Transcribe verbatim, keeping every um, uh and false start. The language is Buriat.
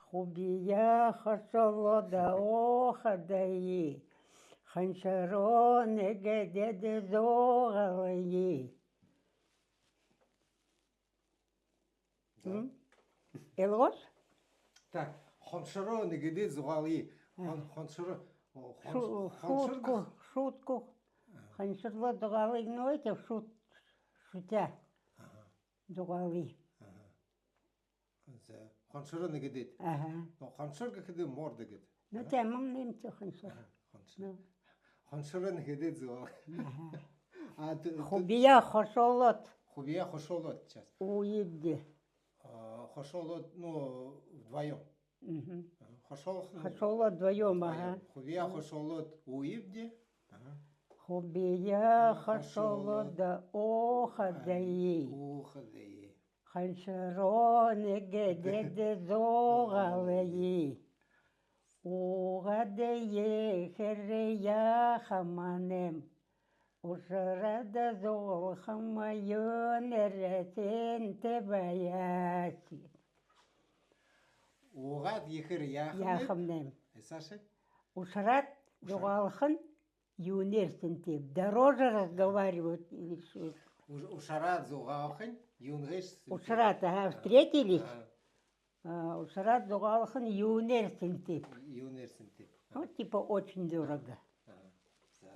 Хубияа хошоолоод уухадаа, ханшараа нэгэдээд зугаалая. Да. М? Ойлгош? Так, хоншороо нэгэдээд зугаалая. А. Хон-, хоншоро-, о, хонш-, Шу-, хоншор шутку, гэх-, шутку. А. Хоншорлоо зугаалая, ну, это шут-, шутя. Ага. Зугаалая. Ага. За, хоншороо нэгэдээд. Ага. Но хоншор гэхэдэ мордо гээд. Ну, ага, тиимэ юм нэмтэ хоншор. Ага, хоншор. Ну. Хоншороо нэгэдээд зугаалая. Ага. А, ты, ты Хубияа хошоолоод. Хубияа хошоолоод, сейчас. Уябди. А, хошоолоод, ну, вдвоём. Мгм. Ага, хошоолоод, ну, Хошоолоод вдвоём, вдвоём. Ага. Хубияа хошоолоод уябди. Ага. Хубияа А, хошоолоод хошоолоод уухадаа, уухадаа. Ханшараа нэгэдээд зугаалая. Уугаад ехээр яахамнайм. Ушараад зугаалхам юунээр сэнтэй байгааш. Уугаад ехээр яахамнайм. Яахамнайм. Э, саашань? Ушараад Ушараад. Зугаалхань юунээр сэнтэй. Дороже разговаривать или что? Уш-, ушараад зугаалхань юунээр сэнтэй. Ушараад, ага, встретились. Ага. А, ушараад зугаалхань юунээр сэнтэй. Юунээр сэнтэй. Ну, типа, очень дорого. Ага. За.